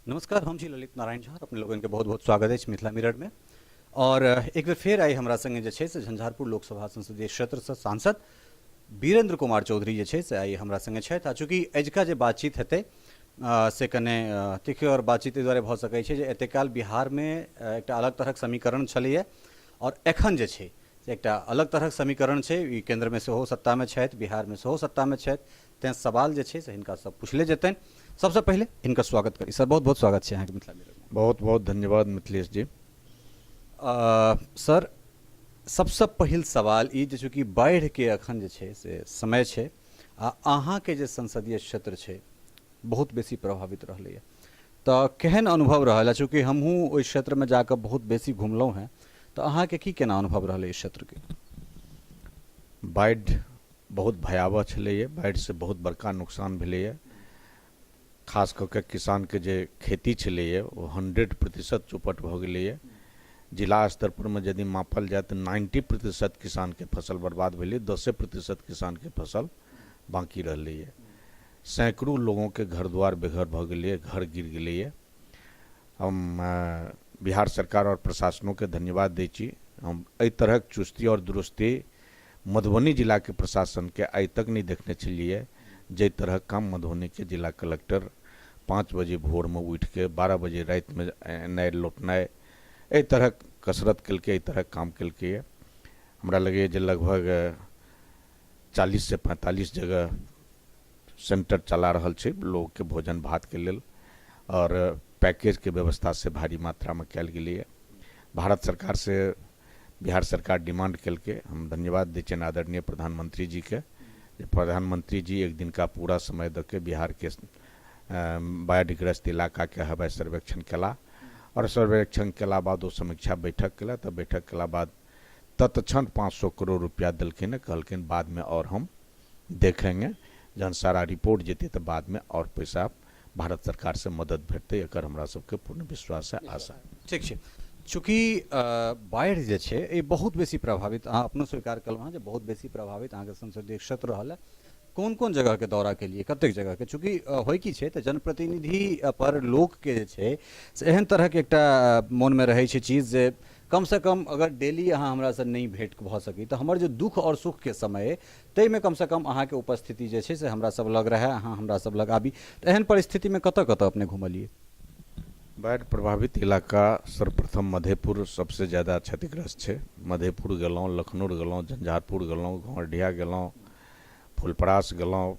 नमस्कार, हम छी ललित नारायण झा। अपने लोगन के बहुत बहुत स्वागत अछि मिथिला मिरर में। और एक बेर फेर आइ हमरा संगे जे छै से झंझारपुर लोकसभा संसदीय क्षेत्रसँ सांसद वीरेंद्र कुमार चौधरी जे छै से आइ हमरा संगे छथि। आ चूँकि अजुका जे बातचीत हेतै से कने तीखगर बातचीत एहि दुआरे भऽ सकै छै जे एतेक काल बिहारमे एकटा अलग तरहक समीकरण छलैए और एखन जे छै से एकटा अलग तरहक समीकरण छै। ई केन्द्रमे सेहो सत्तामे छथि, बिहारमे सेहो सत्तामे छथि, तैँ सवाल जे छै से हिनकासँ पुछले जेतनि। सबसँ पहिले हिनकर स्वागत करी। सर, बहुत बहुत स्वागत छै अहाँके मिथिला मिररमे। बहुत बहुत धन्यवाद मिथिलेश जी। सर, सबसँ पहिल सवाल ई जे चूँकि बाढ़िके एखन जे छै से समय छै आ अहाँके जे संसदीय क्षेत्र छै बहुत बेसी प्रभावित रहलैए, तऽ केहन अनुभव रहल? आ चूँकि हमहूँ ओहि क्षेत्रमे जाकऽ बहुत बेसी घुमलहुँ हेँ, तऽ अहाँके की केना अनुभव रहलै एहि क्षेत्रके? बाढ़ि बहुत भयावह छलैए। बाढ़िसँ बहुत बड़का नुकसान भेलैए। खास कऽ के किसानके जे खेती छलैए ओ 100% चौपट भऽ गेलैए। जिला स्तर परमे यदि मापल जाय तऽ 90% किसानके फसल बर्बाद भेलै, 10% किसानके फसल बाँकी रहलैए। सैकड़ों लोगोंके घर द्वार बेघर भऽ गेलैए, घर गिर गेलैए। हम बिहार सरकार आओर प्रशासनोके धन्यवाद दै छी। हम एहि तरहक चुस्ती आओर दुरुस्ती मधुबनी जिलाके प्रशासनके आइ तक नहि देखने छलियै, जाहि तरहक काम मधुबनीके जिला कलक्टर 5 बजे भोरमे उठिके 12 बजे रातिमे एनाइ लौटनाइ, एहि तरहक कसरत केलकै, एहि तरहक काम केलकैए। हमरा लगैए जे लगभग 40 से 45 जगह सेन्टर चला रहल छै लोकके भोजन भातके लेल आओर पैकेजके व्यवस्था से भारी मात्रामे कयल गेलैए। भारत सरकारसँ बिहार सरकार डिमांड केलकै। हम धन्यवाद दै छियनि आदरणीय प्रधानमंत्री जीके जे प्रधानमंत्री जी एक दिनका पूरा समय दऽ के बिहारके बाढ़िग्रस्त इलाकाके हवाई सर्वेक्षण केला आओर सर्वेक्षण केला बाद ओ समीक्षा बैठक केला। तऽ बैठक केला बाद तत्क्षण 500 करोड़ रुपया देलखिन। कहलखिन बादमे आओर हम देखेंगे, जहन सारा रिपोर्ट जेतै तऽ बादमे आओर पैसा भारत सरकारसँ मदद भेटतै। एकर हमरा सबके पूर्ण विश्वास है, आशा। ठीक छै। चूँकि बाढ़ि जे छै ई बहुत बेसी प्रभावित, अहाँ अपनो स्वीकार केलहुँ हँ जे बहुत बेसी प्रभावित अहाँके संसदीय क्षेत्र रहल है। कोन कोन जगहके दौरा केलियै, कतेक जगहके? चूँकि होइ की छै तऽ जनप्रतिनिधि पर लोकके जे छै से एहन तरहके एकटा मोनमे रहै छै चीज जे कमसँ कम अगर डेली अहाँ हमरासँ नहि भेँट भऽ सकी तऽ हमर जे दुःख आओर सुखके समय अइ ताहिमे कमसँ कम अहाँके उपस्थिति जे छै से हमरा सब लग रहए, अहाँ हमरा सब लग आबी। तऽ एहन परिस्थितिमे कतऽ कतऽ अपने घुमलियै? बाढ़ि प्रभावित इलाका सर्वप्रथम मधेपुर सबसँ ज्यादा क्षतिग्रस्त छै। मधेपुर गेलहुँ, लखनौर गेलहुँ, झंझारपुर गेलहुँ, घोरडिया गेलहुँ, फुलपरास गेलहुँ,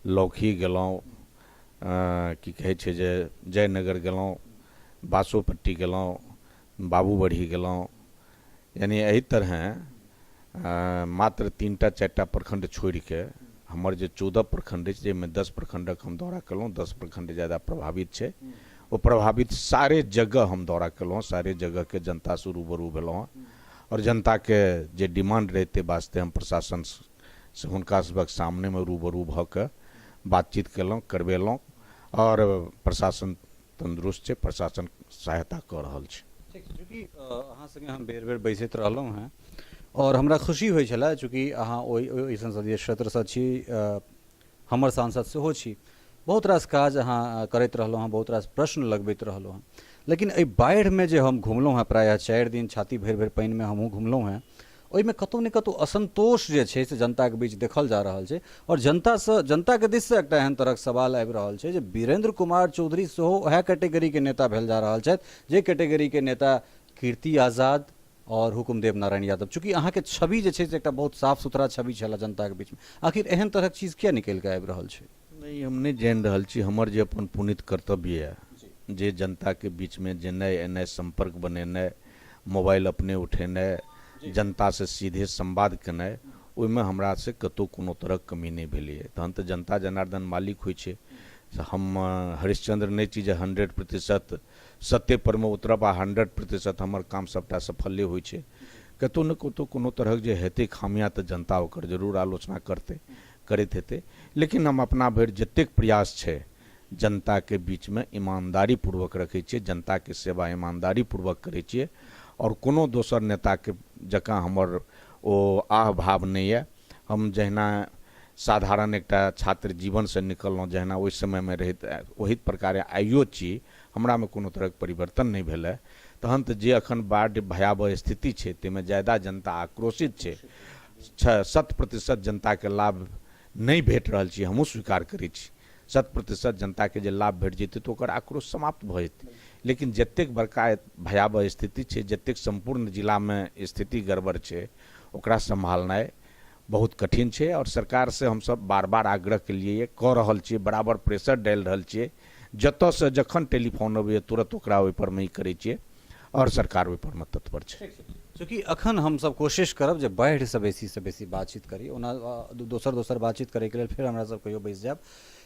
लौकही गेलहुँ, की कहै छै जे जयनगर गेलहुँ, बासोपट्टी गेलहुँ, बाबूबरही गेलहुँ। यानि एहि तरहेँ मात्र 3टा 4टा प्रखण्ड छोड़िके हमर जे 14 प्रखण्ड अछि, जाहिमे 10 प्रखण्डक हम दौरा केलहुँ, 10 प्रखण्ड ज्यादा प्रभावित छै। ओ प्रभावित सारे जगह हम दौरा केलहुँ, सारे जगहके जनतासँ रूबरू भेलहुँ हँ आओर जनताके जे डिमांड रहै ताहि वास्ते हम प्रशासनसँ हुनका सभक सामनेमे रूबरू भऽ कऽ बातचीत केलहुँ, करबेलहुँ आओर प्रशासन तन्दुरुस्त छै, प्रशासन सहायता कऽ रहल छै। ठीक छै। चूँकि अहाँ सङ्गे हम बेर बेर बैसैत रहलहुँ हेँ आओर हमरा खुशी होइ छलए, चूँकि अहाँ ओहि ओहि संसदीय क्षेत्रसँ छी, हमर सांसद सेहो छी, बहुत रास काज अहाँ करैत रहलहुँ हेँ, बहुत रास प्रश्न लगबैत रहलहुँ हेँ। लेकिन एहि बाढ़िमे जे हम घुमलहुँ हेँ, प्रायः 4 दिन छाती भरि भरि पानिमे हमहूँ घुमलहुँ हेँ, ओहिमे कतहु ने कतहु असन्तोष जे छै से जनताके बीच देखल जा रहल छै आओर जनतासँ जनताके दिससँ एकटा एहन तरहक सवाल आबि रहल छै जे वीरेंद्र कुमार चौधरी सेहो उएह कैटेगरीके नेता भेल जा रहल छथि जे कैटेगरीके नेता कीर्ति आजाद आओर हुकुमदेव नारायण यादव। चूँकि अहाँके छवि जे छै से एकटा बहुत साफ सुथरा छवि छलए जनताके बीचमे, आखिर एहन तरहक चीज किया निकलि कऽ आबि रहल छै? नहि, हम नहि जानि रहल छी। हमर जे अपन पुनीत कर्तव्य यऽ जे जनताके बीचमे जेनाइ एनाइ, सम्पर्क बनेनाइ, मोबाइल अपने उठेनाइ, जनतासँ सीधे संवाद केनाइ, ओहिमे हमरासँ कतहु कोनो तरहक कमी नहि भेलैए। तहन तऽ जनता जनार्दन मालिक होइ छै। से हम हरिश्चन्द्र नहि छी जे 100% सत्यपर मे उतरब आ 100% हमर काम सभटा सफले होइ छै। कतहु ने कतहु कोनो तरहक जे हेतै खामियाँ तऽ जनता ओकर जरूर आलोचना करतै, करैत हेतै। लेकिन हम अपना भरि जतेक प्रयास छै जनताके बीचमे ईमानदारी पूर्वक रखै छियै, जनताके सेवा ईमानदारी पूर्वक करै छियै आओर कोनो दोसर नेताके जकाँ हमर ओ आह भाव नहि यऽ। हम जहिना साधारण एकटा छात्र जीवनसँ निकललहुँ, जहिना ओहि समयमे रहैत ओही प्रकारे आइयो छी, हमरामे कोनो तरहक परिवर्तन नहि भेलए। तहन तऽ जे अखन बाढ़ि भयावह स्थिति छै ताहिमे ज्यादा जनता आक्रोशित छै। 100% जनताके लाभ नहि भेट रहल छै, हमहूँ स्वीकार करै छी। 100% जनताके जे लाभ भेट जेतै तऽ ओकर आक्रोश समाप्त भऽ जेतै, लेकिन जतेक बड़का भयावह स्थिति छै, जतेक सम्पूर्ण जिलामे स्थिति गड़बड़ छै, ओकरा सम्हालनाइ बहुत कठिन छै। आओर सरकारसँ हमसभ बार बार आग्रह केलियै, कऽ रहल छियै, बराबर प्रेशर डालि रहल छियै। जतऽसँ जखन टेलीफोन अबैए तुरत ओकरा ओहिपरमे ई करै छियै आओर सरकार ओहिपरमे तत्पर छै। चूँकि अखन हमसभ कोशिश करब जे बाढ़िसँ बेसीसँ बेसी बातचीत करी, ओना दोसर दोसर बातचीत करैके लेल फेर हमरा सब कहियो बैस जायब।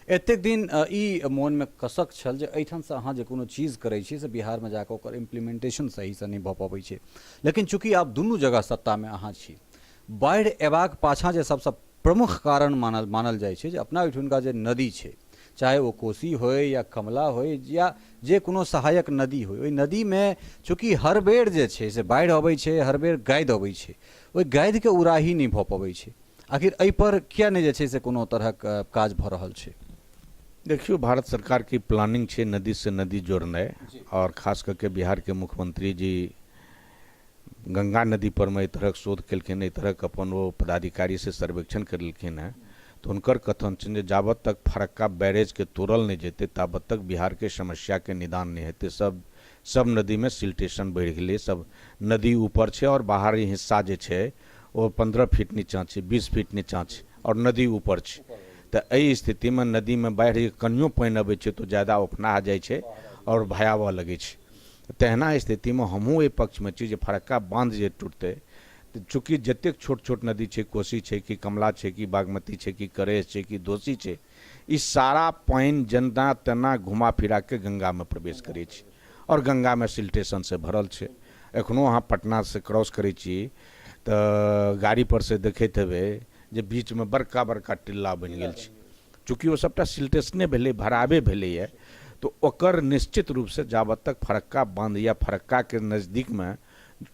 एतेक दिन ई मोनमे कसक छल जे एहिठामसँ अहाँ जे कोनो चीज करै छी से बिहारमे जाकऽ ओकर इम्प्लीमेंटेशन सहीसँ नहि भऽ पबै छै, लेकिन चूँकि आब दुनू जगह सत्तामे अहाँ छी, बाढ़ि अयबाक पाछाँ जे सबसँ प्रमुख कारण मानल मानल जाइ छै जे अपना ओहिठुनका जे नदी छै, चाहे ओ कोसी होइ या कमला होइ या जे कोनो सहायक नदी होइ, ओहि नदीमे चूँकि हर बेर जे छै से बाढ़ि अबै छै, हर बेर गादि अबै छै, ओहि गादिके उड़ाही नहि भऽ पबै छै। आखिर एहिपर किए नहि जे छै से कोनो तरहक काज भऽ रहल छै? देखियौ, भारत सरकारके प्लानिंग छै नदीसँ नदी जोड़नाइ, आओर खास कऽ के बिहारके मुख्यमंत्री जी गंगा नदी परमे एहि तरहक शोध केलखिन, एहि तरहक अपन ओ पदाधिकारीसँ सर्वेक्षण करेलखिन हेँ, तऽ हुनकर कथन छनि जे जाबत तक फरक्का बैरेजके तोड़ल नहि जेतै ताबत तक बिहारके समस्याके निदान नहि हेतै। सब सब नदीमे सिल्टेशन बढ़ि गेलै, सब नदी ऊपर छै आओर बाहरी हिस्सा जे छै ओ 15 फीट नीचाँ छै, 20 फीट नीचाँ छै आओर नदी ऊपर छै। तऽ एहि स्थितिमे नदीमे बाढ़िके कनियो पानि अबै छै तऽ ज्यादा उफना जाइ छै आओर भयावह लगै छै। तहिना स्थितिमे हमहूँ एहि पक्षमे छी जे फरक्का बाँध जे टूटतै तऽ चूँकि जतेक छोट छोट नदी छै, कोसी छै कि कमला छै कि बागमती छै कि करेह छै कि दोसी छै, ई सारा पानि जेना तेना घुमा फिराके गंगामे प्रवेश करै छै आओर गंगामे सिल्टेशनसँ भरल छै। एखनो अहाँ पटनासँ क्रॉस करै छी तऽ गाड़ीपर से देखैत हेबै जे बीचमे बड़का बड़का टिल्ला बनि गेल छै। चूँकि ओ सभटा सिल्टेशने भेलै, भरावे भेलैए, तऽ ओकर निश्चित रूपसँ जाबत तक फरक्का बाँध या फरक्काके नजदीकमे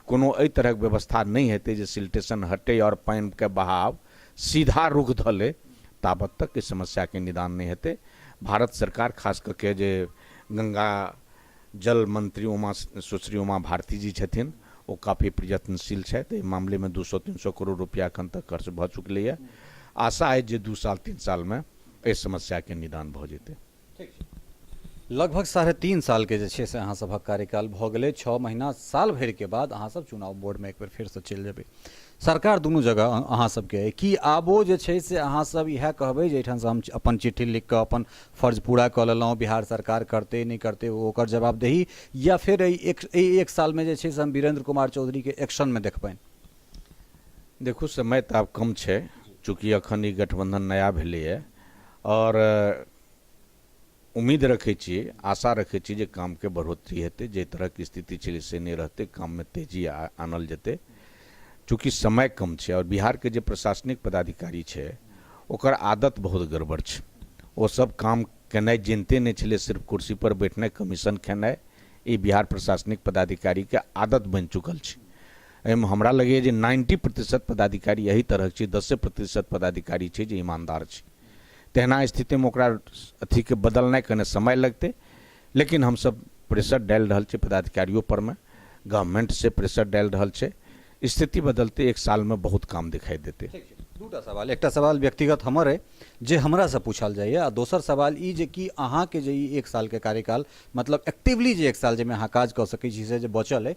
कोनो एहि तरहक व्यवस्था नहि हेतै जे सिल्टेशन हटै आओर पानिके बहाव सीधा रुख धऽ लै, ताबत तक एहि समस्याके निदान नहि हेतै। भारत सरकार खास कऽ के जे गंगा जल मंत्री उमा सुश्री उमा भारती जी छथिन, ओ काफी प्रयत्नशील छथि। एहि मामलेमे 200-300 करोड़ रुपया एखन तक खर्च भऽ चुकलैए। आशा अछि जे 2 साल 3 सालमे एहि समस्याके निदान भऽ जेतै। लगभग 3.5 सालके जे छै से अहाँ सभक कार्यकाल भऽ गेलै। 6 महीना साल भरिके बाद अहाँ सब चुनाव बोर्डमे एक बेर फेरसँ चलि जेबै। सरकार दुनू जगह अहाँ सबके अइ, की आबो जे छै से अहाँ सब इएह कहबै जे एहिठामसँ हम अपन चिट्ठी लिख कऽ अपन फर्ज पूरा कऽ लेलहुँ, बिहार सरकार करतै नहि करतै ओ ओकर जवाबदेही, या फेर एहि एक सालमे जे छै से हम वीरेंद्र कुमार चौधरीके एक्शनमे देखबनि? देखू, समय तऽ आब कम छै, चूँकि अखन ई गठबंधन नया भेलैए आओर उम्मीद रखै छी, आशा रखै छी जे कामके बढ़ोतरी हेतै, जाहि तरहक स्थिति छलै से नहि रहतै, काममे तेजी आनल जेतै। चूँकि समय कम छै आओर बिहारके जे प्रशासनिक पदाधिकारी छै ओकर आदत बहुत गड़बड़ छै। ओ सब काम केनाइ जनिते नहि छलै, सिर्फ कुर्सीपर बैठनाइ, कमीशन खेनाइ, ई बिहार प्रशासनिक पदाधिकारीके आदत बनि चुकल छै। एहिमे हमरा लगैए जे 90% पदाधिकारी एही तरहक छै, 10% पदाधिकारी छै जे ईमानदार छै। तेहना स्थितिमे ओकरा अथीके बदलनाइ कने समय लगतै, लेकिन हमसब प्रेशर डालि रहल छियै पदाधिकारियो परमे, गवर्नमेंट से प्रेशर डालि रहल छै। स्थिति बदलतै, एक सालमे बहुत काम दिखाई देतै। दूटा सवाल, एकटा सवाल व्यक्तिगत हमर अइ जे हमरासँ पूछल जाइए, आ दोसर सवाल ई जे कि अहाँके जे ई एक सालके कार्यकाल, मतलब एक्टिवली जे एक साल जाहिमे अहाँ काज कऽ सकै छी से जे बचल अइ,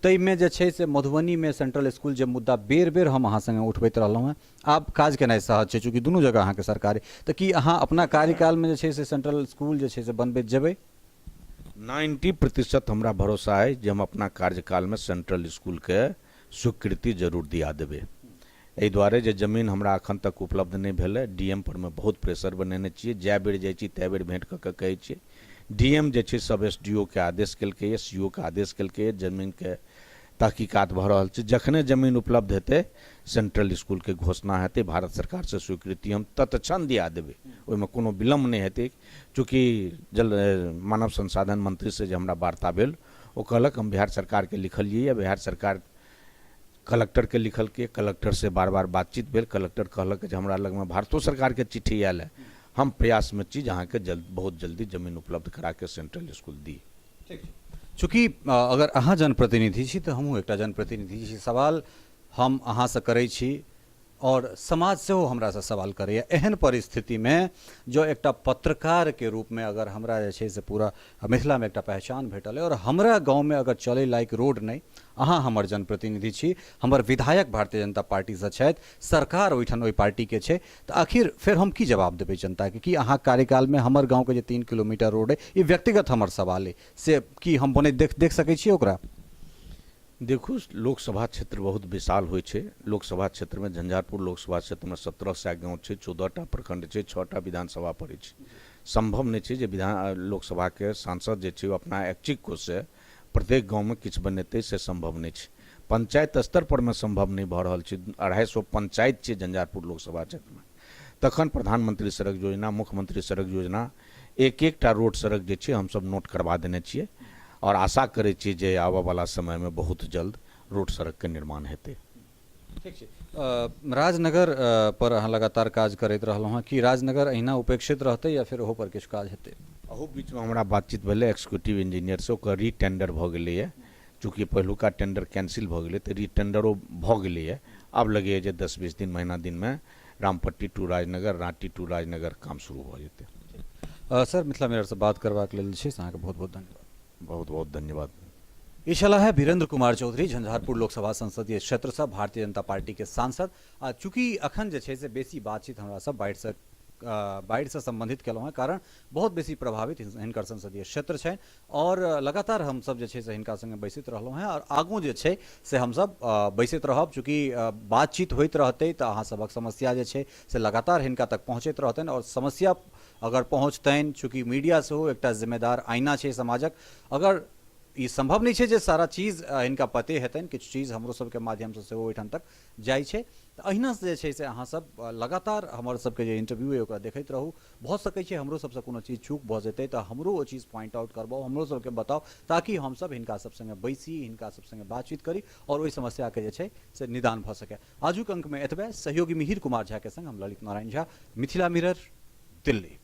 ताहिमे जे छै से मधुबनीमे सेंट्रल स्कूल जे मुद्दा बेर बेर हम अहाँ सङ्गे उठबैत रहलहुँ हेँ, आब काज केनाइ सहज छै चूँकि दुनू जगह अहाँके सरकार अइ, तऽ की अहाँ अपना कार्यकालमे जे छै से सेंट्रल स्कूल जे छै से बनबैत जेबै? 90% हमरा भरोसा अइ जे हम अपना कार्यकालमे सेंट्रल स्कूलके स्वीकृति जरूर दिया देबै। एहि दुआरे जे जमीन हमरा एखन तक उपलब्ध नहि भेल अइ। डी एम परमे बहुत प्रेशर बनेने छियै, जए बेर जाइ छी तए बेर भेँट कऽ कऽ कहै छियै। डी एम जे छै सब एस डी ओ के आदेश केलकैए, सी ओ के आदेश केलकैए, जमीनके तहकीकात भऽ रहल छै। जखने जमीन उपलब्ध हेतै सेंट्रल स्कूलके घोषणा हेतै, भारत सरकारसँ स्वीकृति हम तत्क्षण दिया देबै, ओहिमे कोनो विलम्ब नहि हेतै। चूँकि जल मानव संसाधन मंत्रीसँ जे हमरा वार्ता भेल, ओ कहलक हम बिहार सरकारके लिखलियै, बिहार सरकार कलेक्टरके लिखलकै, कलेक्टरसँ बार बार बातचीत भेल, कलेक्टर कहलक जे हमरा लगमे भारतो सरकारके चिट्ठी आयल है, हम प्रयासमे छी जे अहाँके जल्द बहुत जल्दी जमीन उपलब्ध कराके सेंट्रल इसकुल दी। ठीक छै। चूँकि अगर अहाँ जनप्रतिनिधि छी तऽ हमहूँ एकटा जनप्रतिनिधि छी, सवाल हम अहाँसँ करै छी आओर समाज सेहो हमरासँ सवाल करैए। एहन परिस्थितिमे जँ एकटा पत्रकारके रूपमे अगर हमरा जे छै से पूरा मिथिलामे एकटा पहचान भेटल अइ आओर हमरा गाँवमे अगर चलै लायक रोड नहि, अहाँ हमर जनप्रतिनिधि छी, हमर विधायक भारतीय जनता पार्टीसँ छथि, सरकार ओहिठाम ओहि पार्टीके छै, तऽ आखिर फेर हम की जवाब देबै जनताके कि अहाँके कार्यकालमे हमर गाँवके जे 3 किलोमीटर रोड अइ, ई व्यक्तिगत हमर सवाल अइ, से की हम बनैत देख सकै छियै ओकरा? देखू, लोकसभा क्षेत्र बहुत विशाल होइ छै। लोकसभा क्षेत्रमे झंझारपुर लोकसभा क्षेत्रमे 1700 गाँव छै, 14टा प्रखण्ड छै, 6टा विधानसभा पड़ै छै। सम्भव नहि छै जे विधान लोकसभाके सांसद जे छै ओ अपना ऐच्छिक कोषसँ प्रत्येक गाँवमे किछु बनेतै, से सम्भव नहि छै। पंचायत स्तर परमे सम्भव नहि भऽ रहल छै। 250 पंचायत छै झंझारपुर लोकसभा क्षेत्रमे। तखन प्रधानमंत्री सड़क योजना, मुख्यमंत्री सड़क योजना, एक एकटा रोड सड़क जे छै हमसभ नोट करबा देने छियै आओर आशा करै छियै जे आबऽवला समयमे बहुत जल्द रोड सड़कके निर्माण हेतै। ठीक छै। राजनगर पर अहाँ लगातार काज करैत रहलहुँ हँ, की राजनगर अहिना उपेक्षित रहतै या फेर ओहो पर किछु काज हेतै? अहू बीचमे हमरा बातचीत भेलै एक्जीक्यूटिव इंजीनियरसँ, ओकर रीटेंडर भऽ गेलैए। चूँकि पहिलुका टेंडर कैंसिल भऽ गेलै तऽ रीटेंडरो भऽ गेलैए। आब लगैए जे 10-20 दिन महीना दिनमे रामपट्टी टू राजनगर, राँटी टू राजनगर काम शुरू भऽ जेतै। सर, मिथिला मिररसँ बात करबाक लेल जे छै से अहाँके बहुत बहुत धन्यवाद। बहुत बहुत धन्यवाद। ई छलाह है वीरेंद्र कुमार चौधरी, झंझारपुर लोकसभा संसदीय क्षेत्रसँ भारतीय जनता पार्टीके सांसद। आ चूँकि अखन जे छै से बेसी बातचीत हमरा सब बाढ़िसँ सम्बन्धित केलहुँ हेँ, कारण बहुत बेसी प्रभावित हिनकर संसदीय क्षेत्र छनि आओर लगातार हमसब जे छै से हिनका सङ्गे बैसैत रहलहुँ हेँ आओर आगू जे छै से हमसब बैसैत रहब। चूँकि बातचीत होइत रहतै तऽ अहाँ सबक समस्या जे छै से लगातार हिनका तक पहुँचैत रहतनि आओर समस्या अगर पहुँचतनि, चूँकि मीडिया सेहो एकटा जिम्मेदार आईना छै समाजक, अगर ई सम्भव नहि छै जे सारा चीज हिनका पते हेतनि, किछु चीज हमरो सबके माध्यमसँ सेहो ओहिठाम तक जाइ छै। तऽ अहिना जे छै से अहाँ सब लगातार हमर सबके जे इंटरव्यू अइ ओकरा देखैत रहू। भऽ सकै छै हमरो सबसँ कोनो चीज चूक भऽ जेतै तऽ हमरो ओ चीज पॉइंट आउट करबाउ, हमरो सबके बताउ, ताकि हमसब हिनका सब सङ्गे बैसी, हिनका सब सङ्गे बातचीत करी आओर ओहि समस्याके जे छै से निदान भऽ सकै। आजुक अंकमे एतबे। सहयोगी मिहिर कुमार झाके सङ्ग हम ललित नारायण झा, मिथिला मिरर, दिल्ली।